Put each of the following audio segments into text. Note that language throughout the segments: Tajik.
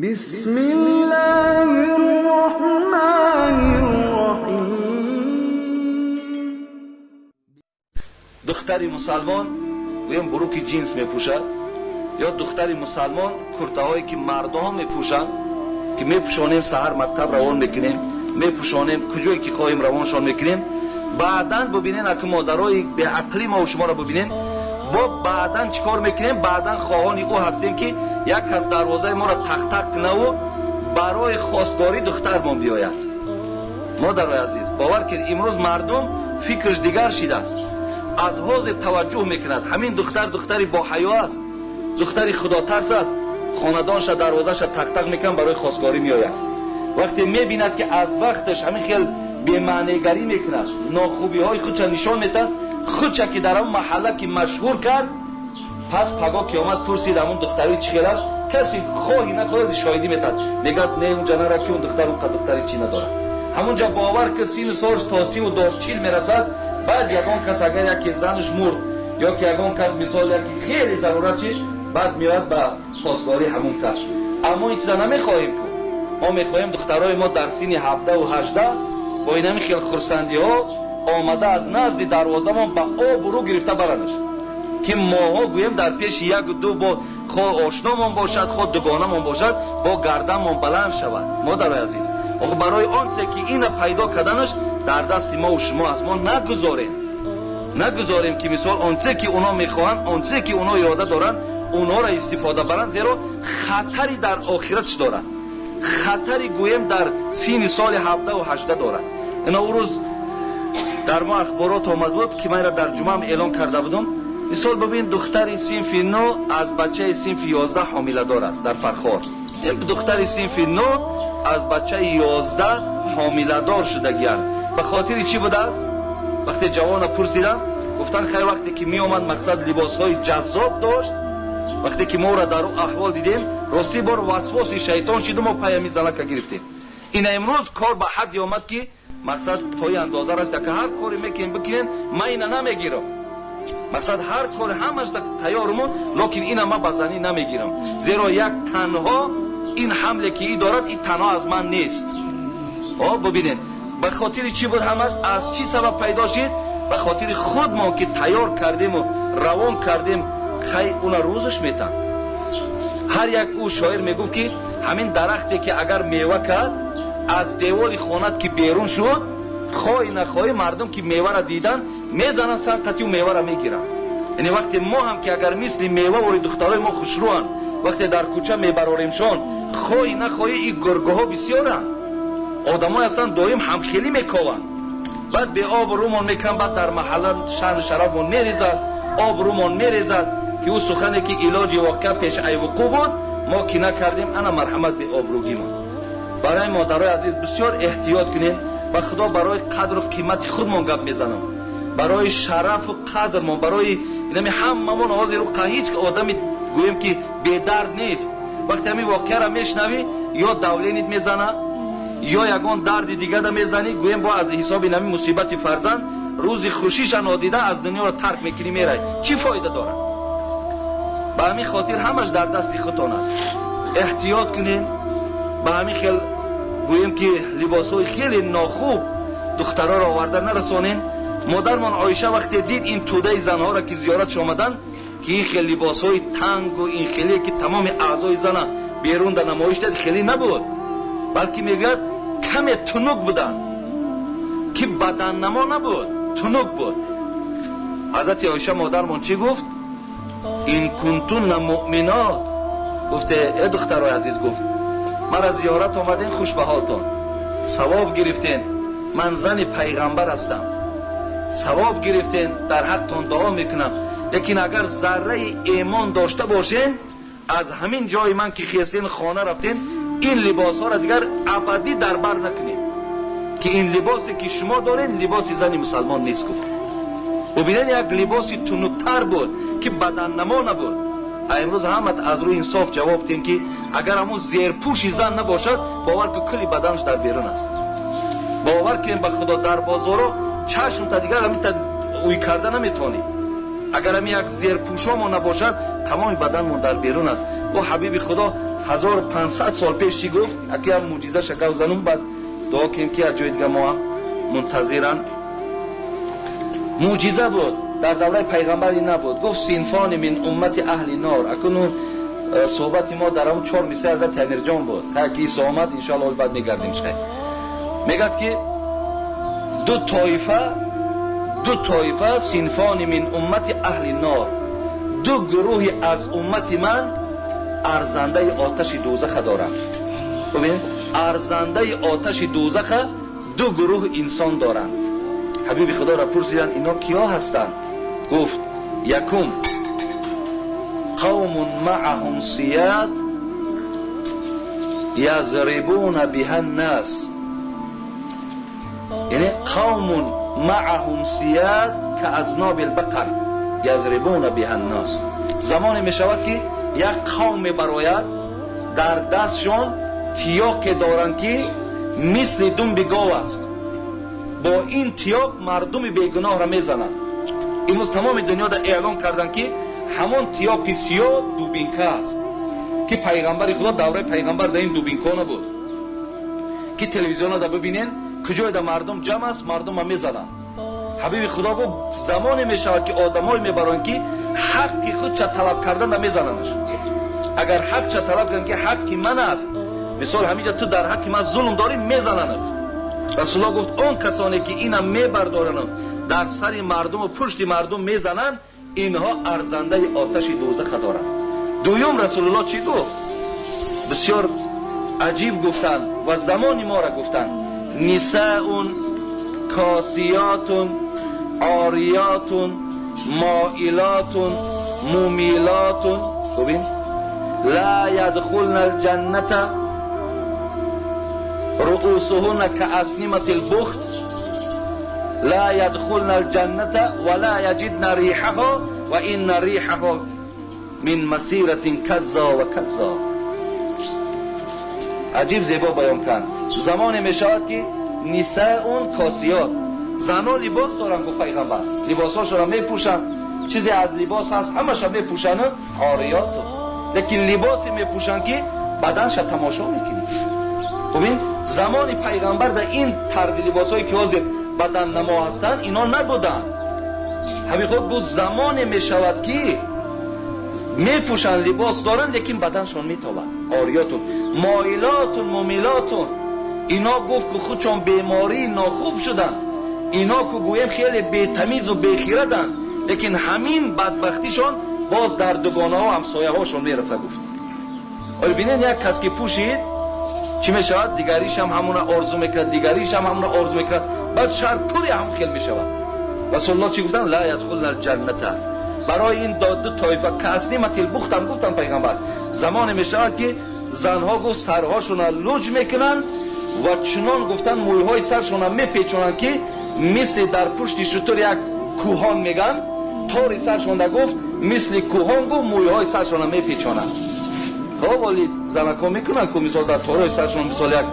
بسم الله الرحمن الرحیم. دختری مسلمان گویم بروکی جینس میپوشد، یا دختری مسلمان کرتهایی که مردها میپوشند که میپوشانیم سحر مکتب روان میکنیم، میپوشانیم کجایی که خواهیم روانشان میکنیم. بعدا ببینین اگه مادرای به عقلی ما و شما را ببینین، با بعدا چیکار میکنیم؟ بعدا خواهان او هستیم که یک کس دروازه ما را تق تق کنه و برای خواستگاری دخترمان بیاید. مادرای عزیز باور کنید امروز مردم فکرش دیگر شده است، از حاضر توجه میکند. همین دختر دختری با حیا است، دختری خدا ترس است، خاندانش دروازه‌اش تق تق میکنه برای خواستگاری میآید. وقتی میبیند که از وقتش همین خیلی بی‌معنیگری میکند، ناخوبی های خودش نشان میده، خودش که در اون محله که مشهور کرد، پس پگاه که آمد پرسید همون دختری چی خیل است، کسی خواهی نخواهی شاهدی میتد، میگه نه اونجا نرا که اون دختر اون دختری چی نداره. همونجا باور که سین سالش تا 30 و 40 میرسد، بعد یگان کس اگر یکی زنش مرد یا که یگان کس مثال یکی خیلی ضرورت چی، بعد میاد به خواستگاری همون کس. اما این چیزا نمیخواهیم که ما میخواهیم دخترای ما در سین 17 و 18 با این همین خیلی خرسندی ها آمده از نزد دروازه ما به آب رو گرفته برنش، که ماها گویم در پیش یک دو با خواه آشنامان باشد خواه دوگانمان باشد با گردنمان بلند شود. مادرای عزیز آخه برای آنچه که این پیدا کردنش در دست ما و شما است، ما نگذاریم که مثال آنچه که اونا میخواهند، آنچه که اونا اراده دارند، اونا را استفاده برند، زیرا خطری در آخرتش دارند، خطری گویم در سین سال 17 و 18 دارد. اینا اون روز در ما اخبارات آمد بود که من را در جمعه هم اعلام کرده بودم. مثال ببین دختری صنف 9 از بچه صنف 11 حامله دار است در فرخار. دختری صنف 9 از بچه 11 حامله دار شده گیرد. به خاطر چی بوده است؟ وقتی جوان پرسیدم گفتن خیر وقتی که می آمد مقصد لباس های جذاب داشت، وقتی که ما را در او احوال دیدیم راستی بار وسواس شیطان شد و ما پای می زنک گرفتیم. این امروز کار به حدی آمد که مقصد تا اندازه رسید که هر کاری میکنیم بکنین من اینا نمیگیرم، مقصد هر کار همش تیارمون، لکن اینا من بزنی نمیگیرم، زیرا یک تنها این حمله که ای دارد این تنها از من نیست. ببینین به خاطر چی بود همش؟ از چی سبب پیدا شد؟ به خاطر خود ما که تیار کردیم و روان کردیم. خی اون روزش میتن. هر یک او شاعر میگفت که همین درختی که اگر میوه کرد از دیوال خانت که بیرون شد، خواهی نخواهی مردم که میوه را دیدن میزنن سر قطعی و میوه را میگیرن. یعنی وقتی ما هم که اگر مثل میوه وری دخترای ما خوشروان، وقتی در کوچه میبراریم شان، خواهی نخواهی این گرگه ها بسیارن، آدمای هستن دایم همخیلی میکاون، بعد به آب رومان میکن، بعد در محله شان شرفمون میریزد، آب رومان میریزد که او سخنی که علاج واقع پیش ای وقوع بود ما که نکردیم، انا مرحمت به آبروگیمان. برای مادرای عزیز بسیار احتیاط کنیم. و خدا برای قدر و قیمت خودمان گپ میزنم، برای شرف و قدرمان، برای اینمی هممون حاضر و هیچ آدمی گویم که بی درد نیست. وقتی همین واقعه را میشنوی یا давление ت میزنه یا یگان درد دیگه دا میزنی، گویم با از حساب نمی مصیبت فرزند روز خوشیش نادیده از دنیا را ترک میکنی میره، چی فایده داره؟ به همین خاطر همش در دست خودتان است، احتیاط کنین. به همین خیل گوییم که لباس های خیلی ناخوب دخترها را آورده نرسانین. مادرمان عایشه وقتی دید این توده زنها را که زیارت آمدن که این خیلی لباس های تنگ و این خیلی که تمام اعضای زن بیرون در نمایش داد خیلی نبود، بلکه میگوید کم تنک بودن که بدن نما نبود، تنک بود. حضرت عایشه مادرمان چی گفت؟ إن كنتن مؤمنات. گفته ای دخترای عزیز، گفت مرا زیارت آمدین، خوش به حالتان، ثواب گرفتین، من زن پیغمبر هستم، ثواب گرفتین، در حقتان دعا میکنم، لیکن اگر ذره ایمان داشته باشین از همین جای من که خیستین خانه رفتین این لباس ها را دیگر ابدی در بر نکنین، که این لباسی که شما دارین لباس زن مسلمان نیست. گفت ببینین یک لباس تنکتر بود که بدن نما نبود. امروز همت از روی انصاف جواب دیم که اگر همون زیرپوش زن نباشد باور که کلی بدنش در بیرون است. باور کنیم به خدا در بازارو چشم تا دیگر همین تا اوی کرده نمیتونی. اگر هم یک زیرپوشامون نباشد تمام بدنمون در بیرون است. او حبیب خدا 1500 сол пеш чӣ гуфт? Аки ҳам мӯъҷиза шакав занум, баъд дуо кунем ки аз ҷои дига мо ҳам мунтазиранд. Мӯъҷиза буд, дар давраи пайғамбари набуд. Гуфт синфони мин уммати аҳли нор. Акнун суҳбати мо дар он 4 мисраи ҳазрати Амирҷон буд. Та ки Исо омад, иншоаллоҳ баъд мегардем. Чӣ мегӯяд ки ду тоифа синфони мин уммати аҳли нор, ду гурӯҳи аз уммати ман арзандаи оташи дӯзаха доранд. Бубин, арзандаи оташи дӯзаха ду гурӯҳ инсон доранд. Ҳабиби Худоро пурсиданд, ино киё ҳастанд? Гуфт якум қавмун маъаҳум сият язрибуна биҳа ннас, яъне қавмун маъаҳум сият каазноби лбақар язрибуна биҳа ннас. Замоне мешавад ки як қавм мебарояд, дар дастшон тиёқе доранд ки мисли думби гов аст. Бо ин тиёқ мардуми бегуноҳро мезананд. Имрӯз тамоми дунёда эълон карданд ки ҳамон тиёқи сиёҳ дубинка аст, ки пайғамбари Худо давраи пайғамбар дар ин дубинка набуд, ки телевизионада бибинен куҷоеда мардум ҷамъ аст, мардумро мезананд. Ҳабиби Худо гуфт замоне мешавад ки одамое мебароянд ки ҳаққи худча талаб карданда мезанандаш. Агар ҳақча талаб карданд ки ҳаққи ман аст, мисол ҳаминҷа ту дар ҳаққи ман зулм дорӣ, мезананат. Расулуллоҳ гуфт он касоне ки инам мебардоранд дар сари мардуму пушти мардум мезананд, инҳо арзандаи оташи дӯзаха доранд. Дуюм Расулуллоҳ чӣ гуфт? Бисёр аҷиб гуфтанд ва замони моро гуфтанд. Нисаун косиятун ориятун моилатун мумилатун, бубин, ла ядхулна алҷанната руусуҳунна кааснимати лбухт ла ядхулна алҷанната ва ла яҷидна риҳаҳо ва инна риҳаҳо мин масиратин каззо ва каззо. Аҷиб зебо баён кард. Замоне мешавад ки нисаун косиёт, занон либос доранд, гуфт пайғамбар, либосҳошонро мепӯшанд, чизе аз либос ҳаст ҳамаша мепӯшанд, ориёту, лекин либосе мепӯшанд ки баданша тамошо мекунӣ. Бубин, замони пайғамбар дар ин тарзи либосҳое ки ҳозир баданнамо ҳастанд, ино набуданд. Ҳабиб гуфт замоне мешавад ки мепӯшанд, либос доранд, лекин баданшон метобад. Ориётун, моилотун, мумилотун. Ино гуфт ки худшон бемории нохуб шуданд, ино ку гӯем хеле бетамизу бехираданд, лекин ҳамин бадбахтишон боз дар дугонаҳо ҳамсояҳошон мерасад. Гуфт оё бинед, як кас ки пӯшид чӣ мешавад? Дигаришам ҳамона орзу мекунад, дигаришам ҳамона орзу мекунад, баъд шаҳр пури ҳамон хел мешавад. Расулуллоҳ чӣ гуфтанд? Ла ядхулна алҷанната. Барои ин ду тоифа каасниматил бухтам гуфтанд пайғамбар. Замоне мешавад ки занҳо гуфт сарҳошонро луҷ мекунанд ва чунон гуфтанд мӯйҳои саршонро мепечонанд ки мисли дар пушти шутур як кӯҳон мегӯянд, тори саршонда гуфт мисли кӯҳон гуфт мӯйҳои саршонро мепечонанд. Хоб оли занакҳо мекунанд ку мисол дар торҳои саршон мисол як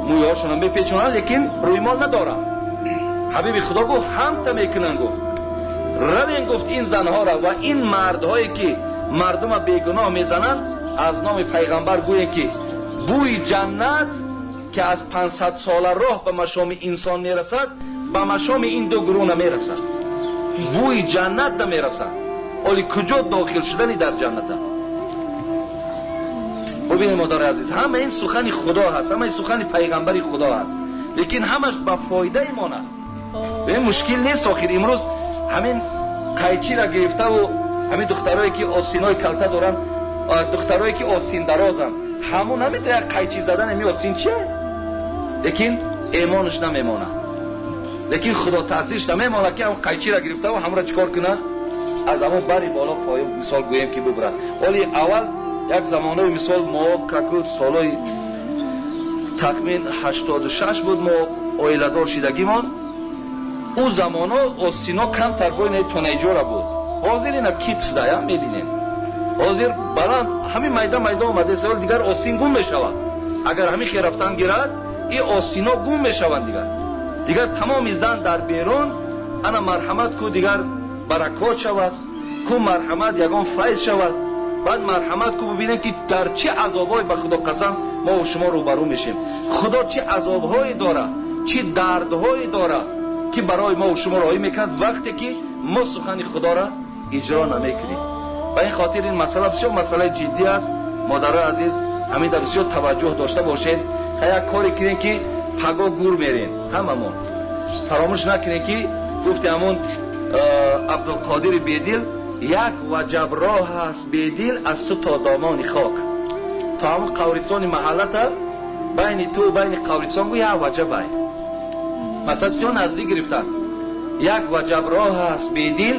мӯйҳошонро мепечонанд, лекин рӯймол надоранд. Ҳабиби Худо гуфт ҳамта мекунанд. Гуфт равен, гуфт ин занҳоро ва ин мардҳое ки мардума бегуноҳ мезананд, аз номи пайғамбар гӯем ки бӯи ҷаннат ки аз 500 сола роҳ ба машоми инсон мерасад, ба машоми ин ду гурӯҳ намерасад. Бӯи ҷаннат намерасад. Оли куҷо дохил шудани дар ҷанната? Бубинед модари азиз, ҳама ин сухани Худо ҳаст, ҳама ин сухани пайғамбари Худо ҳаст, лекин ҳамаш ба фоидаи мон аст. Бибин, мушкил нест. Охир имрӯз ҳамин қайчиро гирифтаву ҳамин духтарое ки осинои калта доранд, духтарое ки осиндарозанд, ҳамун наметавонад як қайчи задан ами осин чия, лекин эмонаш намемонад, лекин худотарсиш намемонад ки ҳам қайчиро гирифтаву ҳамро чикор кунад, аз ҳамон бари боло поё мисол гӯем ки бибурад. Оли аввал як замонаи мисол мо каку солҳои тахмин 86 буд мо оиладор шидагимон, ӯ замоно осино камтар бои тонайҷора буд. Ҳозир ина китф дая мебинем, ҳозир баланд ҳамин майда майда омадааст, дигар осин гум мешавад. Агар ҳамин хел рафтан гирад, ин осино гум мешаванд. Дигар тамоми зан дар берун ана марҳамат ку, дигар баракот шавад ку, марҳамат ягон файз шавад. Баъд марҳамат ку, бубинем, ки дар чӣ азобҳое, ба Худо қасам, мо шумо рӯбарӯ мешем. Худо чӣ азобҳое дорад, чӣ дардҳое дорад, ки барои мо шумо роҳӣ мекунад, вақте ки мо сухани Худоро иҷро намекунем. Ба ин хотир ин масъала бисёр масъалаи ҷиддӣ аст. Модарои азиз, ҳамин дар бисёр таваҷҷӯҳ дошта бошед. Як коре кунем, ки паго гур мерем ҳамамон. Фаромӯш накунем, ки гуфти ҳамон Абдулқодири Бедил: «Як ваҷаб роҳ аст, Бедил, аз ту то домони хок, то ҳамон қабристони маҳаллата, байни ту байни қабристон гу як ваҷаб». Ай масалан бисёр наздик гирифтан. «Як ваҷаб роҳ аст, Бедил,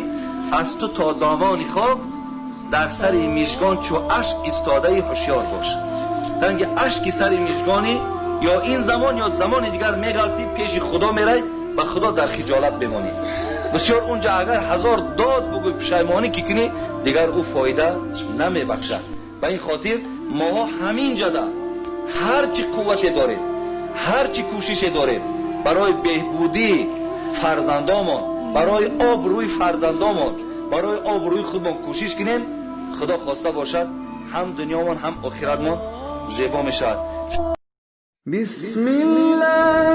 аз ту то домони хок, дар сари мижгон чу ашк истодаи ҳушёр бош». Ранги ашки сари мижгонӣ ё ин замон, ё замони дигар меғалтӣ, пеши Худо мерай, ба Худо дар хиҷолат бемонӣ бисёр. Унҷа агар ҳазор дод бугӯй, пушаймонӣ ки кунӣ, дигар ӯ фоида намебахшад. Ба ин хотир моҳо ҳамин ҷада ҳар чӣ қуввате дорем, ҳар чӣ кӯшише дорем, барои беҳбудии фарзандомон, барои обрӯи фарзандомон, барои обрӯи худмон кӯшиш кунем. Худо хоста бошад, ҳам дунёмон, ҳам охиратмон зебо мешавад. بسم الله.